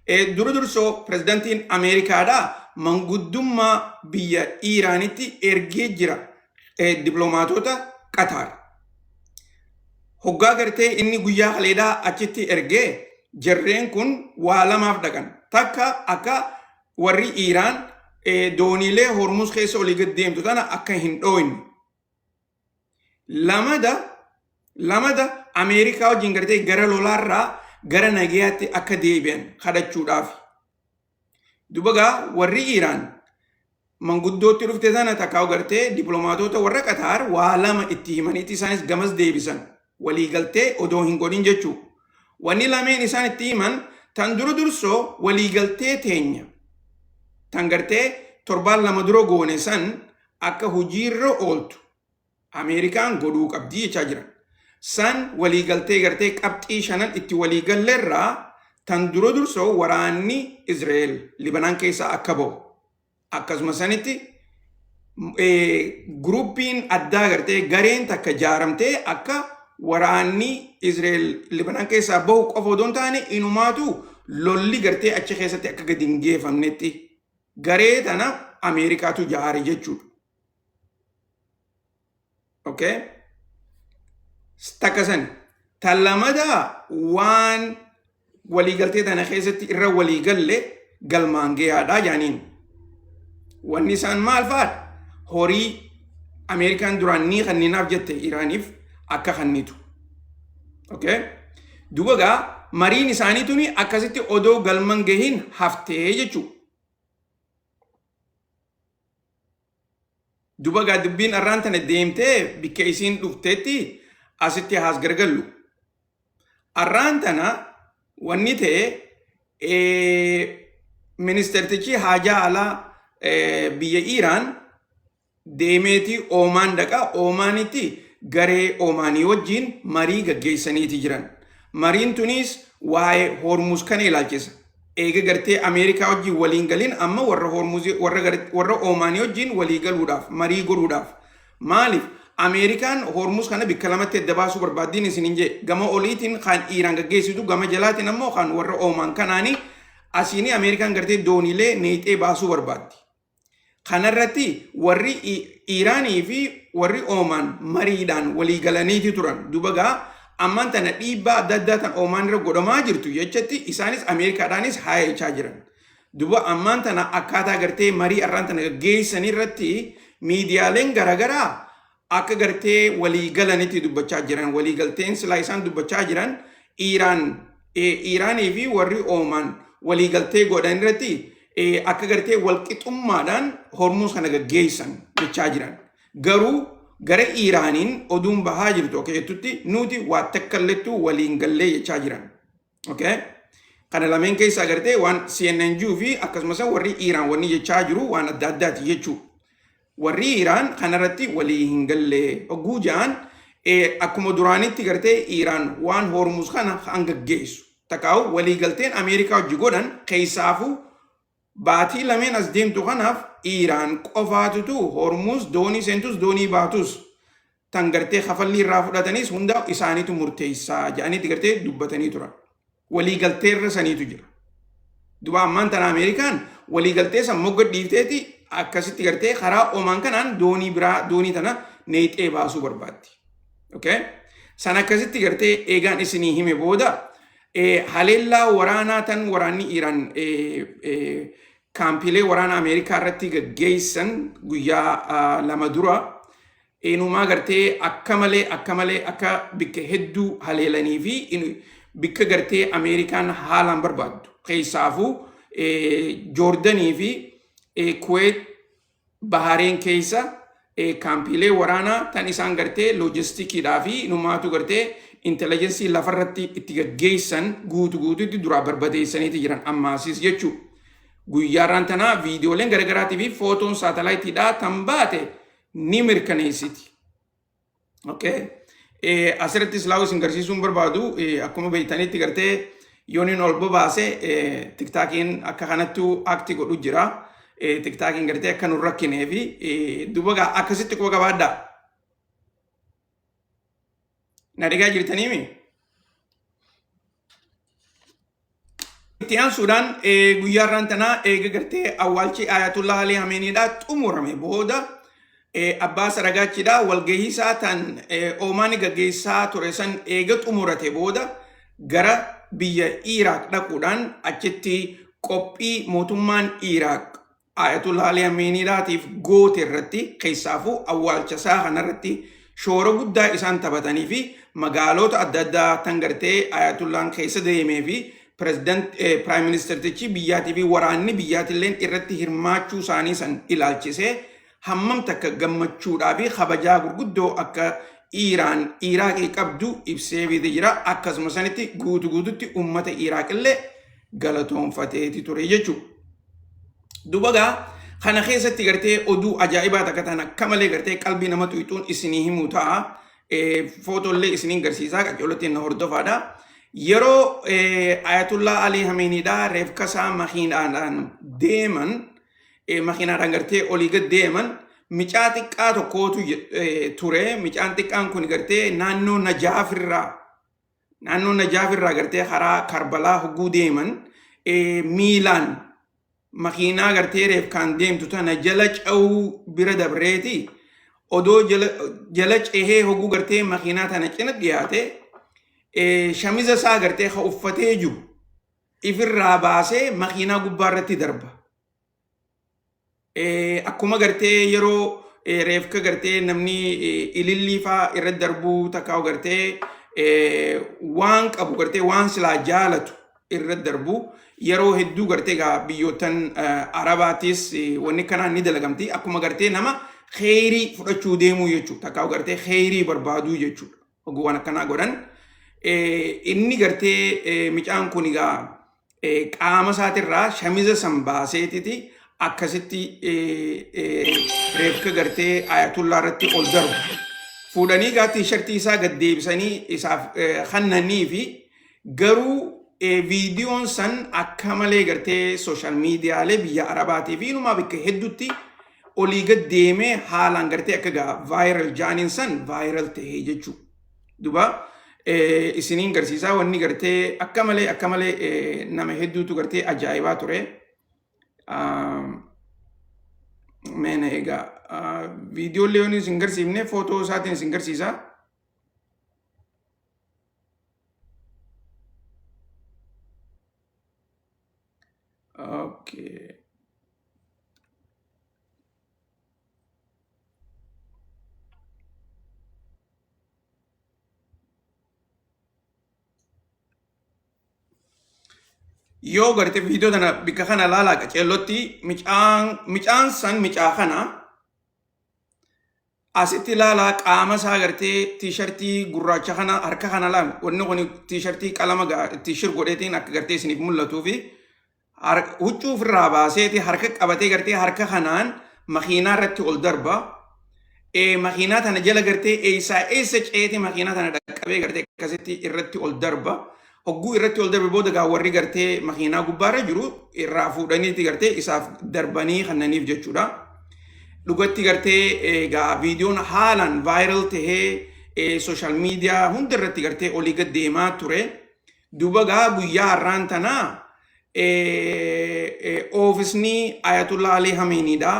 Dura dursoo pirezidantiin Ameerikaadhaa manguddummaa biyya Iiraanitti ergee jira dippiloomaatota Qataar. Hoggaa gartee inni guyyaa kaleedhaa achitti ergee jarreen kun waa lamaaf dhaqan. Takka akka warri Iiraan dooniilee Hormuz keessa olii gad deemtu tana akka hin dhooyne. Lamada lamada Ameerikaa wajjin gartee gara lolaarraa gara nagayaatti akka deebi'an kadhachuudhaaf. Duba gaa warri Iiraan manguddootti dhufte tana takkaa gartee dippiloomaatota warra Qataar waa lama itti himaniitti isaanis gamas deebisan waliigaltee odoo hin godhin jechuu. Wanni lameen isaan itti himan tan dura dursoo waliigaltee teenya tan gartee torbaan lama dura goone san akka hojiirra ooltu Ameerikaan godhuu qabdi jechaa jiran. San waliigaltee gartee qabxii shanan itti waliigallerraa tan dura dursoo waraanni Israa'el Libanaan keessaa akka bahu. Akkasuma sanitti guruppiin addaa gartee gareen takka jaaramtee akka waraanni Israa'el Libanaan keessaa bahu qofa odoo hin taane inumaatu lolli gartee achi keessatti akka gadi hin geeffamnetti garee tana Ameerikaatu jaare jechuudha. Okay? Takka sani. Tan lamadaa waan waliigaltee tana keessatti irra waliigalle galmaan gayaadha jaaniin. Wanni isaan maal fa'aadha? Horii Ameerikaan duraan ni kanninaaf jette Iraaniif akka kannitu. Okay? Duba gaa mariin isaanii tuni akkasitti odoo galman gahiin haftee jechuudha. Duba gaa dubbiin arraan tana deemtee bikka isiin dhufteetti asitti haas gargallu. Arraan tana wanni ta'e ministeertichi haajaa alaa biyya Iiraan deemeeti Oomaan dhaqa. Oomaanitti garee Oomaanii wajjin marii gaggeessaniiti jiran. Mariin tunis waa'ee Hormuz kana ilaalchisa. Eega gartee Ameerikaa wajjin waliin galin amma warra Hormuz warra warra Oomaanii wajjin walii galuudhaaf marii godhuudhaaf. Maaliif Ameerikaan Hormuz kana bikka lamatti adda baasuu barbaaddiin isinin jee gama oliitiin kan Iiraan gaggeessitu gama jalaatiin ammoo kan warra Oomaan kanaanii asiinii Ameerikaan gartee dooniilee neexee baasuu barbaaddi. Kanarratti warri Iiraanii fi warri Oomaan mariidhaan walii galaniiti turan. Duba gaa ammaan tana dhiibbaa adda addaa tan Oomaan irra godhamaa jirtu jechatti isaanis Ameerikaadhaanis haaya jechaa jiran. Duba ammaan tana akkaataa gartee marii arraan tana gaggeessan irratti miidiyaaleen garaagaraa akka gartee walii galanitti dubbachaa jiran. Walii galteen silaa isaan dubbachaa jiran Iiraan Iiraanii fi warri Oomaan walii galtee godhan irratti akka gartee walqixummaadhaan Hormuuz kana gaggeessan jechaa jiran. Garuu gara Iiraaniin oduun bahaa jirtu akka jettutti nuti waa takka illettuu waliin gallee jechaa jiran. Okay? Kana lameen keessaa gartee waan CNN jiru fi akkasumas warri Iiraan wanni jechaa jiru waan adda addaati jechuudha. Warri Iiraan kanarratti walii hin galle hogguu ja'an akkuma duraanitti gartee Iiraan waan Hormuz kana kan gaggeessu. Takaawu walii galteen Ameerikaa hojii godhan keessaafuu baatii lameen as deemtu kanaaf Iiraan qofaatutu Hormuz doonii seentus doonii baatus tan gartee kafallii irraa fudhatanis hunda isaaniitu murteessaa jedhaniitti gartee dubbatanii turan. Waliigalteerra saniitu jira. Duba ammaan tana Ameerikaan waliigaltee san mogga dhiifteeti akkasitti gartee karaa Omaan kanaan doonii biraa doonii tana neexee baasuu barbaaddi. Okay? San akkasitti gartee eegaan isinii hime booda haleellaa waraanaa tan waraanni Iiraan kaampiilee waraana Ameerikaa irratti gaggeessan guyyaa 2 dura Inumaa gartee akka malee akka malee akka bikka hedduu haleelanii fi bikka gartee Ameerikaan haalaan barbaaddu. Keessaafuu Joordanii fi Kuweet Bahareen keessa kaampiilee waraanaa tan isaan gartee loojistikiidhaa fi inumaatu gartee intelligensii lafarratti itti gaggeessan guutu guututti duraa barbadeessaniiti jiran ammaasis jechuudha. Guyyaarraan tanaa viidiyooleen garaagaraatii fi footoon saatalaayitiidhaa tan baate ni mirkaneessiti. Okay. Asirratti islaamu isin garsiisuun barbaadu akkuma beektanitti gartee yooniin ol bobaase tiktaakiin akka kanattu akti godhu jira. Tiktaakiin gartee akka nu rakkinee fi duuba gaa akkasitti quba qabaadhaa. Na dhigaa jirtaniimi? Itti aansuudhaan guyyaa irraan tanaa eega gartee awwaalchi Ayatollah Alii Hameeniidhaa xumurame booda Abbaas Aragaachiidhaa walgahii isaa tan Oomaani gaggeessaa ture san eega xumurate booda gara biyya Iiraaq dhaquudhaan achitti qophii mootummaan Iiraaq Ayatollah Alii Hameeniidhaatiif goote irratti keessaafuu awwaalcha isaa kanarratti shoora guddaa isaan taphatanii fi magaalota adda addaa tan gartee Ayatollaan keessa deemee fi pireezidant piraayim ministeertichi biyyaatii fi waraanni biyyaatilleen irratti hirmaachuu isaanii san ilaalchisee hammam takka gammachuudhaa fi kabajaa gurguddoo akka Iiraan Iiraaqii qabdu ibseefiiti jira. Akkasuma sanitti guutu guututti uummata Iiraaqillee galatoonfateeti ture jechuudha. Duuba gaa kana keessatti gartee oduu ajaa'ibaa takka tan akka malee gartee qalbii nama tuyxuun isinii himuu ta'a. Footollee isiniin garsiisaa qajeelottiin na hordofaadha. Yeroo Ayatullaa Alii Hameeniidhaa reefkasaa makiinaadhaan deeman makiinaadhaan gartee olii gad deeman micaa xiqqaa tokkootu ture. Micaan xiqqaan kun gartee naannoo Najaafirraa Naannoo Najaaf irraa gartee karaa Karbalaa hogguu deeman miilaan makiinaa gartee reefkaan deemtu tana jala ce'uu bira dabreeti odoo jala cehee hogguu gartee makiinaa tana cina dhiyaate shamiza isaa gartee ka uffatee jiru ifirraa baasee makiinaa gubbaa irratti darba. Akkuma gartee yeroo reefka gartee namni ilillii faa irra darbuu takkaa gartee waan qabu gartee waan silaa jaalatu irra darbu yeroo hedduu gartee gaa biyyoottan Arabaatis wanni kanaan ni dalagamti akkuma gartee nama kheyrii fudhachuu deemuu jechuudha takkaa gartee kheyrii barbaaduu jechuudha oguu waan akkanaa godhan inni gartee micaan kun egaa qaama isaatirraa shamiza san baaseetiti akkasitti reefka gartee ayatullaa irratti ol darbu. Fuudhanii gaa tiishartii isaa gad deebisanii isaaf kennanii fi garuu viidiyoon san akka malee gartee sooshaal miidiyaalee biyya Arabaatii fi inumaa bakka hedduutti olii gad deemee haalaan gartee akka gaa vaayiral jaaniin san vaayiral ta'ee jechuudha. Duba isiniin garsiisaa wanni gartee akka malee akka malee nama hedduutu gartee ajaa'ibaa ture. Meena egaa viidiyoo illee yoon isin garsiifne footoo isaatiin isin garsiisa. Okay. Yoo garte viidiyoo tana bikka kana laalaa qaceellotti micaan micaan san micaa kana asitti ilaalaa qaama isaa gartee tiishartii gurraacha kana harka kana laal wanni kun tiishartii qalama itti shir godheetiin akka gartee isiniif mul'atuu fi huccuu ofirraa baaseeti harka qabatee gartee harka kanaan makiinaa irratti ol darba. Makiinaa tana jala gartee eessaa eessa ceete makiinaa tana dhaqqabee gartee akkasitti irratti ol darba. Hogguu irratti ol darbe booda gaa warri gartee makiinaa gubbaarra jiru irraa fuudhaniiti gartee isaaf darbanii kannaniif jechuudha. Dhugatti gartee gaa viidiyoon haalaan vaayiral tahee sooshaal miidiyaa hunda irratti gartee olii gad deemaa ture. Duuba gaa guyyaa har'aan tanaa oofisni Ayatollah Alii Hameeniidha.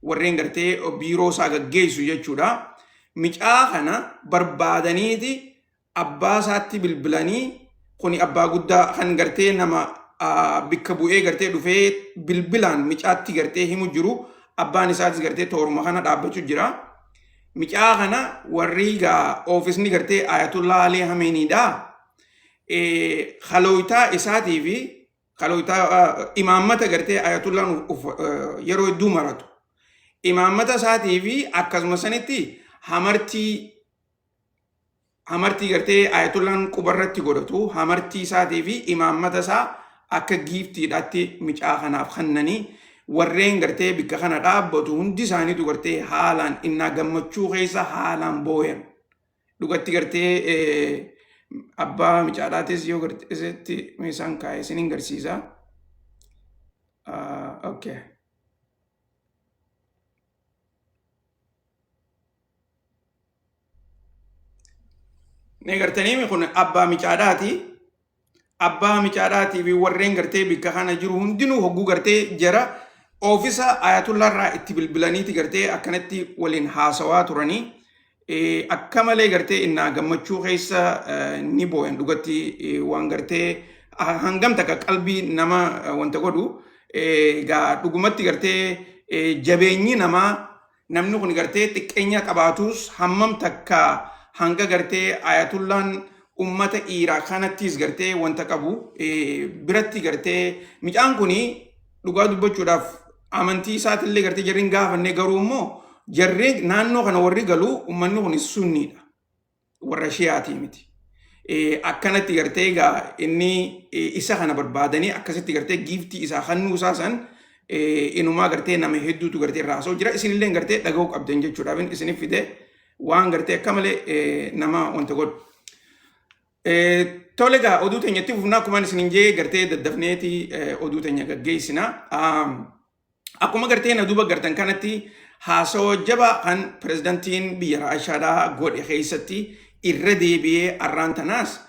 Warreen gartee biiroo isaa gaggeessu jechuudha. Micaa kana barbaadaniiti abbaa isaatti bilbilanii kuni abbaa guddaa kan gartee nama bikka bu'ee gartee dhufee bilbilaan micaatti gartee himu jiru abbaan isaatis gartee tooruma kana dhaabbachuu jira. Micaa kana warri gaa oofisni gartee Ayatollah Alii Hameeniidha. Kalooytaa isaatii fi kalooytaa imaammata gartee Ayatollaan yeroo hedduu maratu. Imaammata isaatii fi akkasuma sanitti hamartii hamartii gartee Ayatollaan qubarratti godhatu hamartii isaatii fi imaammata isaa akka giiftiidhaatti micaa kanaaf kennanii warreen gartee bikka kana dhaabbatu hundi isaaniitu gartee haalaan innaa gammachuu keessa haalaan booyan. Dhugatti gartee abbaa micaadhaatis yoo gartee isaan kaa'e isiniin garsiisa. Okay. Ni gartanii kun abbaa micaadhaati. Abbaa micaadhaatii fi warreen gartee bikka kana jiru hundinuu hogguu gartee jara oofisa Ayatollah irraa itti bilbilaniiti gartee akkanatti waliin haasawaa turanii akka malee gartee innaa gammachuu keessa ni booyan. Dhugatti waan gartee hangam takka qalbii nama wanta godhu gaa dhugumatti gartee jabeenyi namaa, namni kun gartee xiqqeenya qabaatus, hammam takka hanga gartee Ayatollaan ummata Iiraaq kanattis gartee wanta qabu biratti gartee micaan kuni dhugaa dubbachuudhaaf amantii isaatillee gartee jarri hin gaafanne. Garuu immoo jarri naannoo kana warri galu ummanni kun Sunniidha, warra Shiyaatii miti. Akkanatti gartee egaa inni isa kana barbaadanii akkasitti gartee giiftii isaa kennuu isaa san inumaa gartee nama hedduutu gartee irraa haasa'u jira. Isinillee gartee dhaga'uu qabdan jechuudhaaf isinif fide, waan gartee akka malee nama wanta godhu. Tole egaa, oduu teenya itti fufnaa. Akkuma isinin jee gartee daddafneeti oduu teenya gaggeessina. Akkuma gartee na duuba gartan kanatti, haasawaa jabaa kan pirezidantiin biyya Raashaadhaa godhe keessatti irra deebi'ee arraan tanaas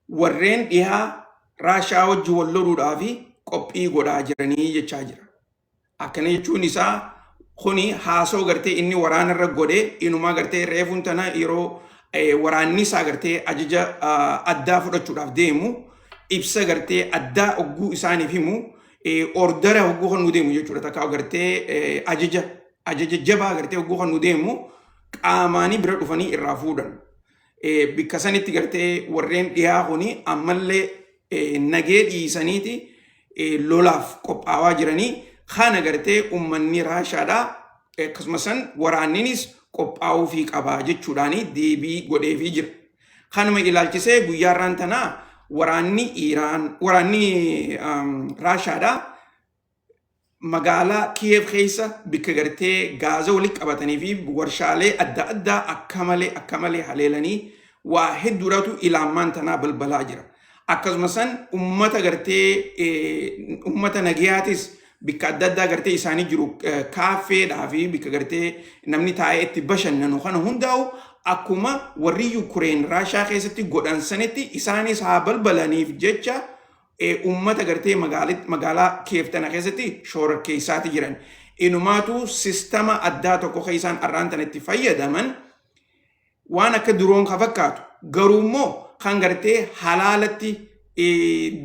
warreen dhihaa Raashaa wajji wal loluudhaaf qophii godhaa jiranii jechaa jira. Akkana jechuun isaa kuni haasoo gartee inni waraanarra godhe, inumaa gartee reefuun tana yeroo waraanni isaa gartee ajaja addaa fudhachuudhaaf deemu, ibsa gartee addaa hogguu isaaniif himu, ordera hogguu kan nu deemu jechuudha. Takka gartee ajaja jabaa gartee hogguu kan nu deemu qaamaanii bira dhufanii irraa fuudhan. Bikka sanitti gartee warreen dhiyaa kuni ammallee nagee dhiisaniiti lolaaf qophaawaa jiranii kana gartee ummanni Raashaadhaa akkasumas san waraanninis qophaa'uufii qabaa jechuudhaani deebii godheefii jira. Kanuma ilaalchisee guyyaa irraan tanaa waraanni Iiraan, waraanni Raashaadhaa magaalaa Kiyev keessa bikka gartee gaaza walitti qabatanii fi warshaalee adda addaa akka malee haleelanii waa hedduudhaatu ilaammaan tanaa balbalaa jira. Akkasuma san ummata gartee ummata nagayaatis bikka adda addaa gartee isaanii jiru, kaaffeedhaa fi bikka gartee namni taa'ee itti bashannanu kana hundaa'u, akkuma warri Yukureen Raashaa keessatti godhan sanitti isaanis haa balbalaniif jecha ummata gartee magaalaa Kiyev tana keessatti shororkeessaati jiran. Inumaatu sistama addaa tokko kan isaan arraan tana itti fayyadaman waan akka drone ka fakkaatu, garuu immoo kan gartee halaalatti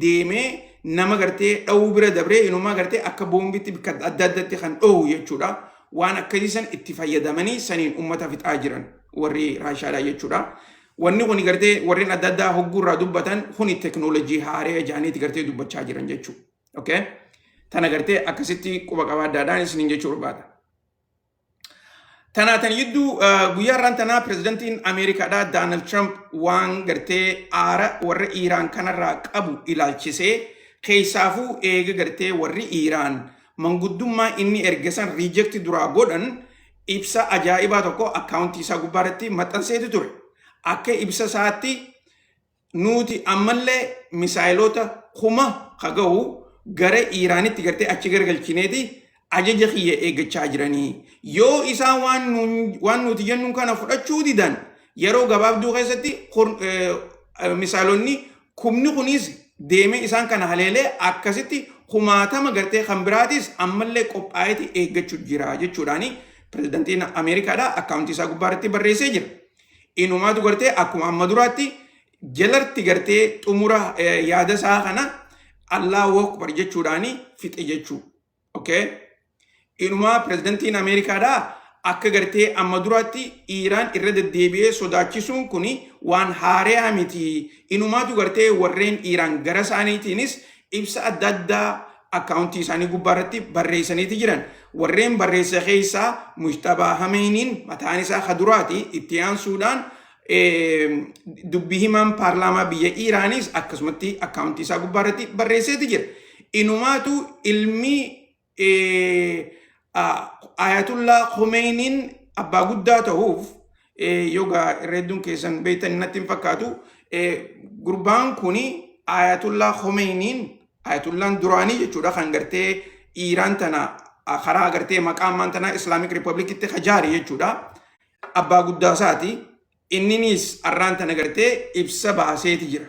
deemee nama gartee dha'uu bira dabree inumaa gartee akka boombitti bakka adda addaatti kan dhohu jechuudha. Waan akkasii san itti fayyadamanii saniin ummata fixaa jiran warri Raashaadhaa jechuudha. Wanni kun gartee warreen adda addaa hogguu irraa dubbatan kuni teknoolojii haaree jaaniiti gartee dubbachaa jiran jechuudha. Okay? Tana gartee akkasitti quba qabaaddaadhaan isiniin jechuu barbaada. Tanaatan yidduu guyyaa irraan tanaa pirezidantiin Ameerikaadhaa Doonaald Trump waan gartee aara warra Iiraan kanarraa qabu ilaalchisee, keessaafuu eega gartee warri Iiraan manguddummaa inni erga san reject duraa godhan, ibsa ajaa'ibaa tokko akkaawuntii isaa gubbaarratti maxxanseetu ture. Akka ibsa isaatti nuti ammallee misaayiloota 1000 ka gahu gara Iiraanitti gartee achi garagalchineeti ajaja kiyya eeggachaa jiranii. Yoo isaan waan nuti jennu kana fudhachuu didan, yeroo gabaabduu keessatti misaayilonni kumni kunis deemee isaan kana haleelee akkasitti kumaatama gartee kan biraatis ammallee qophaa'eeti eeggachuu jira jechuudhaani pirezidantiin Ameerikaadha akkaawuntii isaa gubbaarratti barreessee jira. Inumaatu gartee akkuma amma duraatti jalarti gartee xumura yaada isaa kana "Allahu Akbar" jechuudhaani fixe jechuu. Okay? Inumaa pirezidantiin Ameerikaadhaa akka gartee amma duraatti Iiraan irra deddeebi'ee sodaachisuun kun waan haaraa miti. Inumaatu gartee warreen Iiraan gara isaaniitiinis ibsa adda addaa akkaawuntii isaanii gubbaarratti barreessaniiti jiran. Warreen barreessa keessaa Mujtabaa Hameeniin mataan isaa kaduraati. Itti aansuudhaan dubbii himaan paarlaamaa biyya Iiraanis akkasumatti akkaawuntii isaa gubbaarratti barreesseeti jira. Inumaatu ilmi Ayatullah Khomeiniin abbaa guddaa ta'uuf, yoga irreedduun keessan beektan natti hin fakkaatu. Gurbaan kuni Ayatullah Khomeiniin, Ayatullaan duraanii jechuudha, kan gartee Iiraan tana karaa gartee maqaa ammaan tanaa Islamic Republicitti kajaare jechuudha. Abbaa guddaa isaati. Inninis arraan tana gartee ibsa baaseeti jira.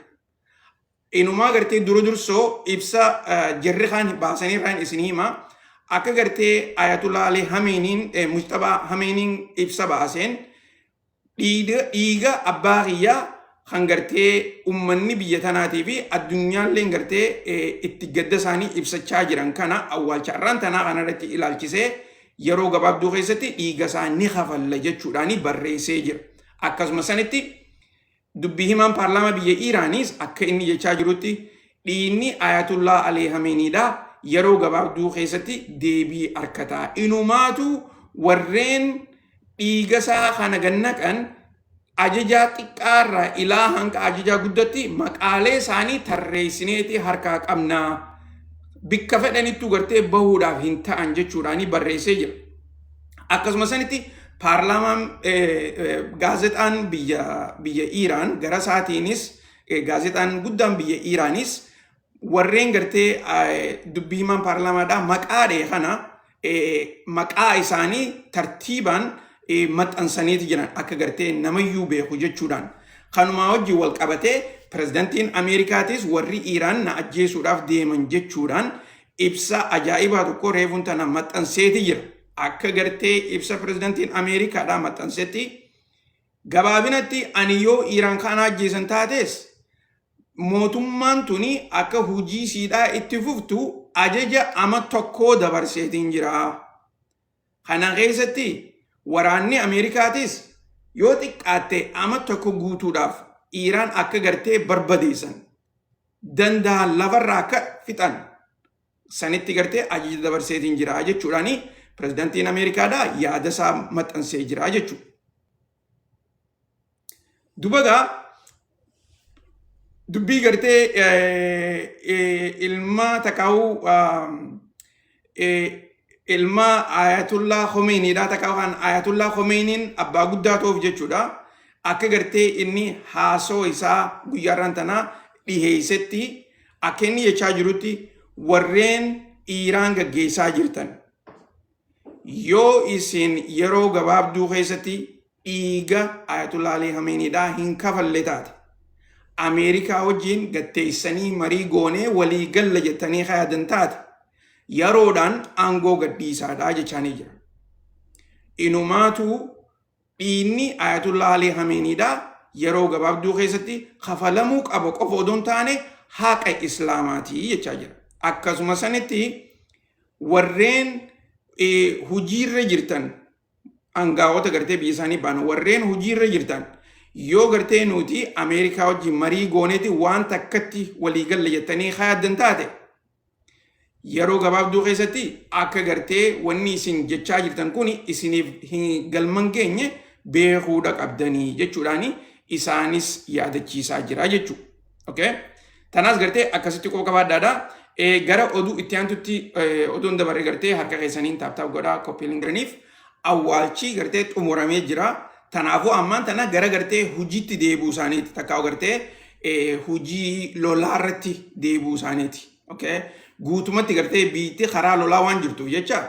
Inumaa gartee dura dursoo ibsa jarri kaan baasanii irraan isin hima. Akka gartee Ayatollah Ali Hameeniin, Mujtabaa Hameeniin ibsa baaseen, dhiiga abbaa kiyyaa kan gartee ummanni biyya tanaatii fi addunyaalleen gartee itti gadda isaanii ibsachaa jiran kana, awwaalcha arraan tanaa kanarratti ilaalchisee, yeroo gabaabduu keessatti dhiiga isaa ni kafalla jechuudhaani barreessee jira. Akkasuma sanitti dubbii himaan paarlaamaa biyya Iiraanis akka inni jechaa jirutti, dhiigni Ayatullah Ali Hameeniidha yeroo gabaabduu keessatti deebii argataa. Inumaatu warreen dhiiga isaa kana gannaqan ajajaa xiqqaarraa ilaa hanga ajajaa guddatti maqaalee isaanii tarreessineeti harkaa qabnaa. Bikka fedhanittuu gartee bahuudhaaf hin ta'an jechuudhaani barreessee jira. Akkasuma sanitti paarlaamaan, gaazexaan biyya Iiraan gara isaatiinis, gaazexaan guddaan biyya Iiraanis warreen gartee dubbii himaan paarlaamaadhaa maqaa dhee kana maqaa isaanii tartiibaan maxxansaniiti jiran, akka gartee namayyuu beeku jechuudhaan. Kanumaa wajjin wal qabatee pirezidantiin Ameerikaatis warri Iiraan na ajjeesuudhaaf deeman jechuudhaan ibsa ajaa'ibaa tokko reefuun tana maxxanseeti jira. Akka gartee ibsa pirezidantiin Ameerikaadhaa maxxansetti, gabaabinatti ani yoo Iiraan kana ajjeesan taates, mootummaan tuni akka hujii siidhaa itti fuftu ajaja ama tokkoo dabarseetiin jira. Kana keessatti waraanni Ameerikaatis yoo xiqqaatte ama tokko guutuudhaaf Iiraan akka gartee barbadeessan danda'an, lafarraa akka fixan sanitti gartee ajaja dabarseetiin jira jechuudhaani pirezidantiin Ameerikaadhaa yaada isaa maxxansee jira jechuudha. Dubagaa dubbii gartee ilma takaa'uu, ilma Ayatullah Khomeiniidha, takaa'uu kan Ayatullah Khomeiniin abbaa guddaa ta'uuf jechuudha. Akka gartee inni haasoo isaa guyyaarraan tanaa dhiheessetti, akka inni jechaa jirutti, warreen Iiraan gaggeessaa jirtan, yoo isin yeroo gabaabduu keessatti dhiiga Ayatollah Ali Khameneidhaa hin kafalle taate, Ameerikaa wajjin gatteessanii marii goonee walii galla jettanii yaadan taate, yeroodhaan aangoo gadhiisaadhaa jechaanii jira. Inumaatu dhiigni Ayatollah Ali Khameneidhaa yeroo gabaabduu keessatti kafalamuu qaba qofa odoo hin taane, haqa Islaamaatii jechaa jira. Akkasuma sanitti warreen hojiirra jirtan, aangaa'ota gartee biyya isaanii ba'an, warreen hojiirra jirtan, yoo gartee nuti Ameerikaa wajjin marii gooneeti waan takkatti walii galla jettanii yaaddan taate, yeroo gabaabduu keessatti akka gartee wanni isin jechaa jirtan kun isiniif hin galman geenye beekuudha qabdanii jechuudhaani isaanis yaadachiisaa jira jechuudha. Okay? Tanaas gartee akkasitti quba qabaadhaadha. Gara oduu itti aantutti oduun dabarre, gartee harka keessaniin tap tap godhaa copy link awwaalchi gartee xumuramee jira. Kanaafuu ammaan tana gara gartee hojiitti deebi'uu isaaniiti. Takkaa gartee hojii lolaa irratti deebi'uu isaaniiti. Okay? Guutumatti gartee biitti karaa lolaa waan jirtuuf jecha,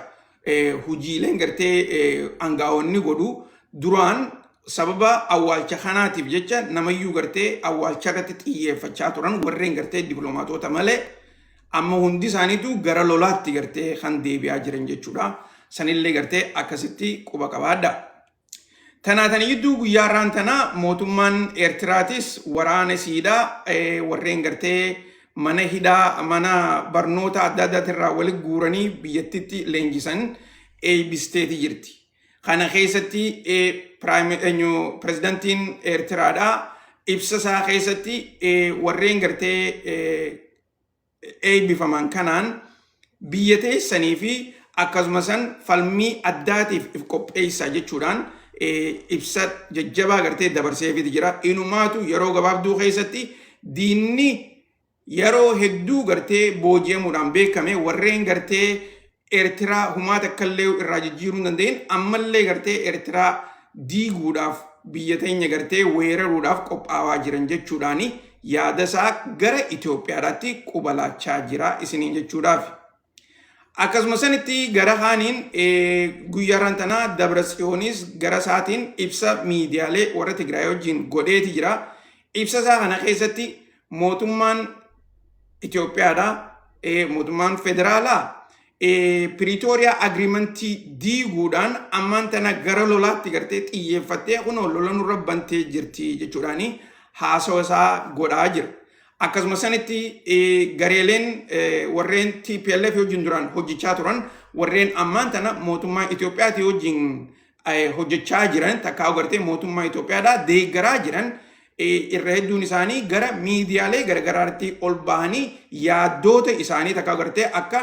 hojiileen gartee aangaa'onni godhu duraan sababa awwaalcha kanaatiif jecha namayyuu gartee awwaalcha irratti xiyyeeffachaa turan, warreen gartee diploomaatota malee, amma hundi isaaniitu gara lolaatti gartee kan deebi'aa jiran jechuudha. Sanillee gartee akkasitti quba qabaadha. Tanaatanii gidduu guyyaa irraan tanaa mootummaan Eertiraatis waraana siidhaa warreen gartee mana hidhaa, mana barnoota adda addaatirraa walitti guuranii biyyattitti leenjisan eebbisteeti jirti. Kana keessatti pirezidantiin Eertiraadhaa ibsa isaa keessatti warreen gartee eebbifaman kanaan biyya teessanii fi akkasuma san falmii addaatiif if qopheessaa jechuudhaan ibsa jajjabaa gartee dabarseefiti jira. Inumaatu yeroo gabaabduu keessatti diinni yeroo hedduu gartee booji'amuudhaan beekame, warreen gartee Eertiraa humaa takkallee irraa jijjiiruu hin danda'in, ammallee gartee Eertiraa diiguudhaaf biyya teenya gartee weeraruudhaaf qophaa'aa jiran jechuudhaani yaada isaa gara Itoophiyaadhaatti quba laachaa jira isiniin jechuudhaaf. Akkasuma sanitti gara kaaniin guyyaarraan tanaa Dabra Tsiyoonis gara isaatiin ibsa miidiyaalee warra Tigraay wajjin godheeti jira. Ibsa isaa kana keessatti mootummaan Itoophiyaadha mootummaan federaalaa Piriitooriyaa agreement diiguudhaan ammaan tana gara lolaatti gartee xiyyeeffattee kunoo lola nurra bantee jirti jechuudhaani haasawa isaa godhaa jira. Akkasuma sanitti gareeleen warreen TPLF wajjin duraan hojjechaa turan warreen ammaan tana mootummaa Itoophiyaatii wajjin hojjechaa jiran takkaa gartee mootummaa Itoophiyaadhaa deeggaraa jiran irra hedduun isaanii gara miidiyaalee garagaraatti ol bahanii yaaddoota isaanii takkaa gartee akka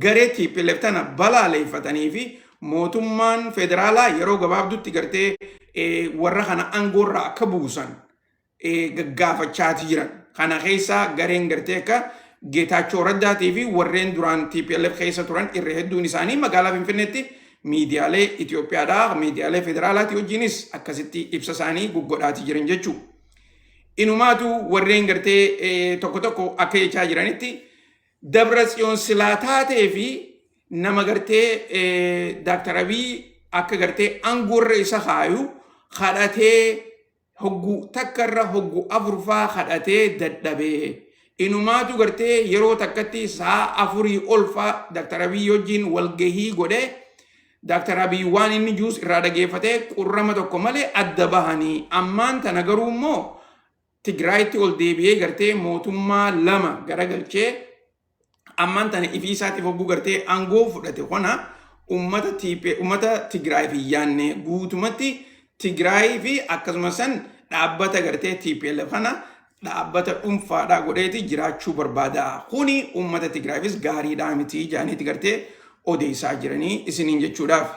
garee TPLF tana balaaleeffatanii fi mootummaan federaalaa yeroo gabaabdutti gartee warra kana aangoorraa akka buusan gaggaafachaati jiran. Kana keessa gareen gartee akka Geetaachoo Raddaatii fi warreen duraan TPLF keessa turan irra hedduun isaanii magaalaa Finfinneetti miidiyaalee Itoophiyaadhaa, miidiyaalee federaalaatii wajjinis akkasitti ibsa isaanii guggodhaati jiran jechuudha. Inumaatu warreen gartee tokko tokko akka jechaa jiranitti Dabra Tsiyoon silaa taatee fi nama gartee Daaktar Abiy akka gartee aangoorra isa kaayu kadhatee hoggu takka irra hoggu afurfaa kadhatee dadhabee. Inumaatu gartee yeroo takkatti sa'a afurii olfaa Dr. Abiy wajjin walgahii godhee Dr. Abiy waan inni juus irraa dhageeffatee qurrama tokko malee adda bahanii ammaan tana garuu immoo Tigraayitti ol deebi'ee gartee mootummaa lama garagalchee ammaan tana ifii isaatiif hogguu gartee aangoo fudhate kana ummata TP ummata Tigraay fi yaanne guutumatti Tigraay fi akkasumas san dhaabbata gartee TPLF kana dhaabbata dhuunfaadhaa godheeti jiraachuu barbaada. Kuni ummata Tigraayifis gaariidhaa miti jaaniiti gartee odeessaa jiranii isiniin jechuudhaaf.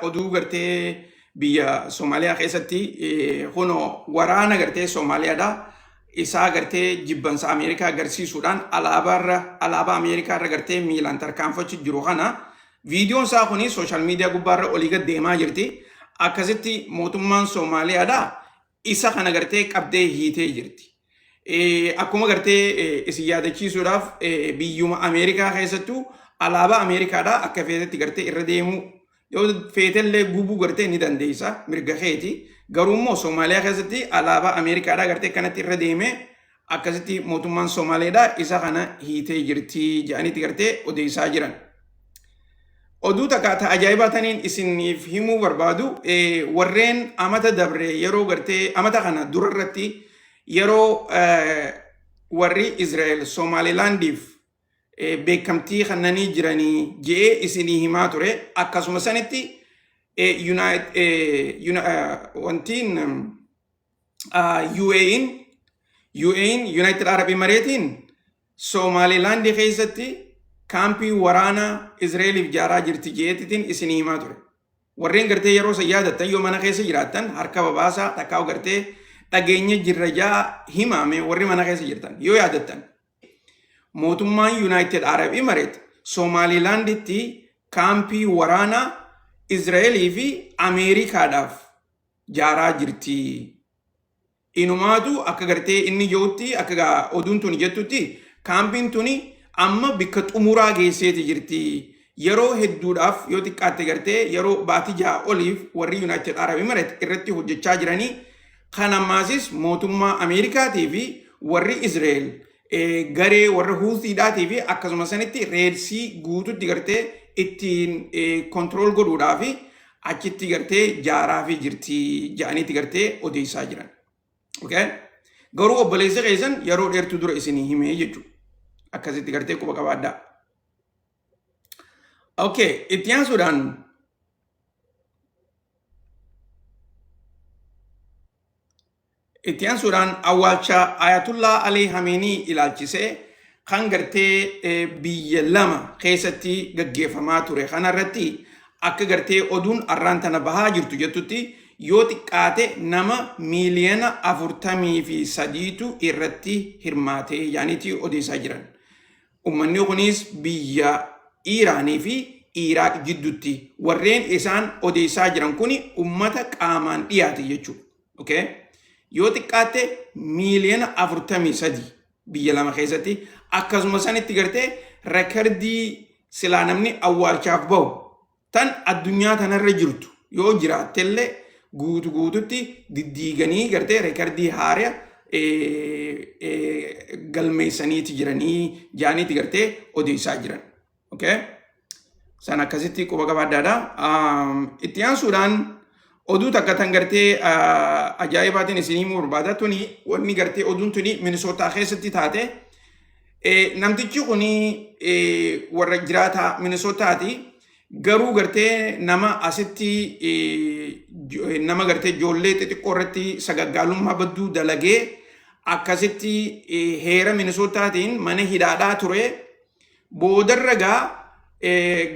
Oduu gartee biyya Somaaliyaa keessatti kunoo waraana gartee Somaaliyaadha. Isaa gartee jibbansa Ameerikaa agarsiisuudhaan alaabaarra alaabaa Ameerikaa irra gartee miilaan tarkaanfachuu jiru kana viidiyoon isaa kuni sooshaal miidiyaa gubbaarra olii gad deemaa jirti. Akkasitti mootummaan Somaaliyaadha isa kana gartee qabdee hiitee jirti. Akkuma gartee isin yaadachiisuudhaaf biyyuma Ameerikaa keessattuu alaabaa Ameerikaadhaa akka feetetti gartee irra deemuu yoo feetellee gubuu gartee ni dandeessa mirga keeti. Garuu immoo Soomaaliyaa keessatti alaabaa Ameerikaadhaa gartee kanatti irra deemee akkasitti mootummaan Soomaaleedhaa isa kana hiitee jirti jedhaniitti gartee odeessaa jiran. Oduu takka ta ajaa'ibaa taniin isiniif himuu barbaadu warreen amata dabre yeroo gartee amata kana dura irratti yeroo warri Israa'el Somaalilaandiif beekamtii kennanii jiranii je'ee isinii himaa ture akkasuma sanitti wantiin UAE'n UAE'n United Arab Emirate'n Somaalilaandii keessatti kaampii waraanaa Israa'eliif ijaaraa jirti je'eetitiin isinii himaa ture. Warreen gartee yeroo san yaadattan yoo mana keessa jiraattan harka babaasaa takkaa gartee dhageenya jirra jaa himaame warri mana keessa jirtan yoo yaadattan. Mootummaan United Arab Emirates Somaalilaanditti kaampii waraanaa Israa'elii fi Ameerikaadhaaf jaaraa jirti. Inumaatu akka gartee inni jirutti akka gaa oduun tuni jettutti kaampiin tuni amma bikka xumuraa geesseeti jirti. Yeroo hedduudhaaf yoo xiqqaatte gartee yeroo baatii 6 oliif warri United Arab Emirates irratti hojjechaa jiranii kan ammaasis mootummaa Ameerikaatii fi warri Israa'el garee warra Huuthiidhaatii fi akkasuma sanitti Red Sea guututti gartee ittiin control godhuudhaa fi achitti gartee jaaraa fi jirti jedhaniitti gartee odeessaa jiran. Okay? Garuu obboleessi keessan yeroo dheertuu dura isinii himee jechuudha. Akkasitti gartee quba qabaadhaa. Okay, itti aansuudhaan Itti aansuudhaan awwaalcha Ayatullaa Alii Hameenii ilaalchisee kan gartee biyya lama keessatti gaggeeffamaa ture kanarratti akka gartee oduun arraan tana bahaa jirtu jettutti yoo xiqqaate nama miiliyoona 43tu irratti hirmaatee yaaniitii odeessaa jiran. Ummanni kunis biyya Iiraanii fi Iiraaq jidduutti warreen isaan odeessaa jiran kuni ummata qaamaan dhiyaate jechuudha. Okay? Yoo xiqqaatte miiliyoona 43 biyya lama keessatti akkasuma sanitti gartee rekordii silaa namni awwaalchaaf bahu tan addunyaa tanarra jirtu yoo jiraattellee guutu guututti diddiiganii gartee rekordii haaraa galmeessaniiti jiranii jaaniiti gartee odeessaa jiran. Okay? San akkasitti quba qabaadhaadha. Itti aansuudhaan oduu takka tan gartee ajaa'ibaatiin isinii himuu barbaada. Tuni wanni gartee oduun tuni Minisootaa keessatti taate. Namtichi kuni warra jiraataa Minisootaati. Garuu gartee nama asitti nama gartee ijoollee xixiqqoo irratti sagaggaalummaa badduu dalagee akkasitti heera Minisootaatiin mana hidhaadhaa ture. Boodarra gaa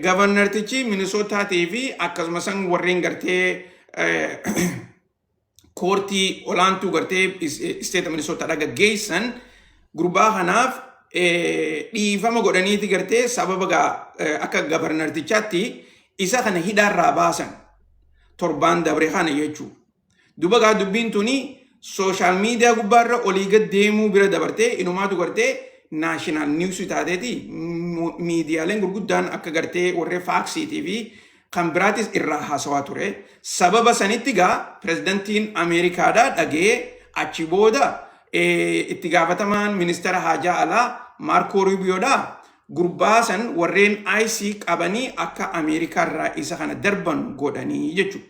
governortichi Minisootaatii fi akkasumas warreen gartee courtii olaantuu gartee state Minisootaadhaa gaggeessan gurbaa kanaaf dhiifama godhaniiti gartee sababa gaa akka governortichaatti isa kana hidhaarraa baasan torbaan dabre kana jechuudha. Duba gaa dubbiin tuni social media gubbaarra olii gad deemuu bira dabartee inumaatu gartee national news taateeti miidiyaaleen gurguddaan akka gartee warreen Foxiitii fi kan biraatis irraa haasawaa ture. Sababa sanitti gaa pirezidantiin Ameerikaadhaa dhagee achi booda itti gaafatamaan ministeera haajaa alaa Maarkoo Ruubiyoodhaa gurbaa san warreen ICE qabanii akka Ameerikaarraa isa kana darban godhanii jechuudha.